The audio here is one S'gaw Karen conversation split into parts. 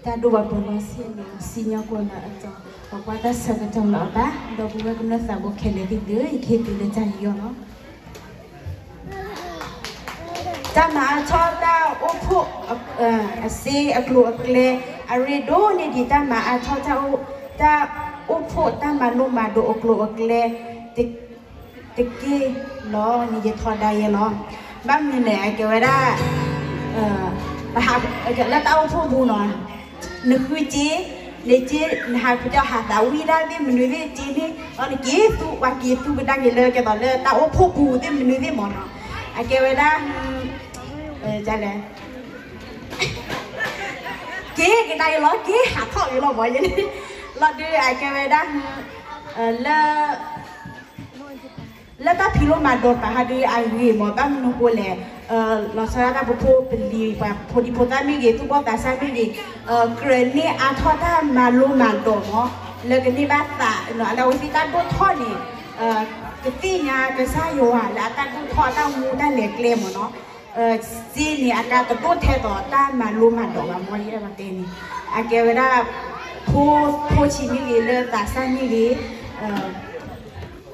တၢ်ဒိၣ်ပှၤပၢၤလီၤဆ့ၣ်နီၤ စံၣ်ညီၣ်ကွီၢ်လၢအတီၤ ပှၤကွၢ်တၢ်ဆၢကတီၢ်လၢအဘၣ် ဒီပုၢ်ဝဲၢ်ကမျၢၢ်သးဘိခဲလၢာ်သ့ၣ်သုဧၢ, ယကဟ့ၣ်သုလၢတၢ်ယူးယီၣ်လီၤ. တၢ်မၤအါထီၣ်တၢ်အိၣ်ဖှိၣ် အစ့အကျိၤအကျဲ အရ့ဒိၣ်န့ၢ်ဒံးတၢ်မၤအါထီၣ်တၢ်အိၣ် တၢ်အိၣ်ဖှိၣ်တၢ်မၤလိမၤဒိးအကျိၤအကျဲ တက့ၢ်လီၤန့ၣ် ယထီဒါယဲလီၤ. ဘၣ်မနုၤလဲၣ် အကဲဝဲဒၣ် လၢတၢ်အိၣ်ဖှိၣ်ပူၤနီၤ နဃုစ့ နစ့ နဟးကၠီဟးသးဝံၣ်ဒၣ်သ့ၣ်မနုၤသ့ၣ်စ့န့ၣ် ဒီးနက့ၤသူ ပှၤက့ၤသူကဒါက့ၤလၢကဲသိးလၢတၢ်အိၣ်ဖှိၣ်ပူၤသ့ၣ်မနုၤသ့ၣ်မးနီၤ အကဲဝဲဒၣ် လဲၣ် က့ၤကဒါက့ၤလီၤ က့ၤဟးထီၣ်က့ၤလီၤမးယဲန့ၣ် လီၤဒုးအကဲဝဲဒၣ် လၢ လၢတၢ်ဖံးလိမၤဒိးပာ်ဟးဒုးအဂ့ၢ်မး ဘၣ်မနုၤဃိလဲၣ် လီၤဆီဒၣ်တၢ်ပဖိပလံၤ ပှၤဖိဒံဖိသၣ်မ့ၢ်ဂ့ၤ သူၣ်ဘီၣ်သးစၢ်မ့ၢ်ဂ့ၤ ကြၢးန့ၢ်အါထီၣ်တၢ်မၤလိမၤဒိးမး လၢကန့ၢ်ဘၣ်သး လၢအဝဲသ့ၣ်တၢ်ဒိၣ်ထီၣ်န့ၣ် ကသ့ၣ်ညါကစၢ်ယွၤလၢအတၢ်ဒိၣ်ထီၣ်အတၢ်မူတၢ်လဲၤကျဲမးနီၤ စ့န့ၣ် အကါတဒိၣ်ထဲသိးတၢ်မၤလိမၤဒိးဘၣ်မး ယအဲၣ်ဒိးတဲန့ၣ် အကဲဝဲဒၣ် ဖိ ဖိဆံးမ့ၢ်ဂ့ၤ လၢသးစၢ်မ့ၢ်ဂ့ၤ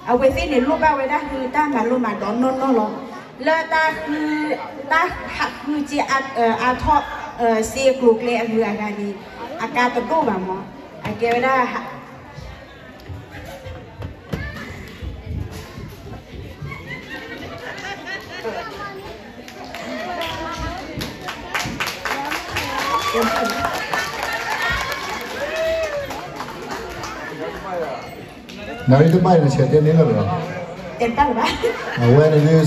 အဝဲသ့ၣ်န့ၣ် လိၣ်ဘၣ်ဝဲဒၣ်ဃုတၢ်မၤလိမၤဒိးနီၢ်နီၢ်လီၤ. လၢတၢ်ဃု တၢ်ဟးဃုစ့ အါထီၣ် စ့အကျိၤကျဲအဂုၤအဂၤန့ၣ် အကါတဒိၣ်ဘၣ်မး အကဲဝဲဒၣ် နတဘၣ်နဆဲးတဲန့ၣ်လီၤ, တဲတၢ်လၢၤဘၣ်, အဝဲန့ၣ်ဒုး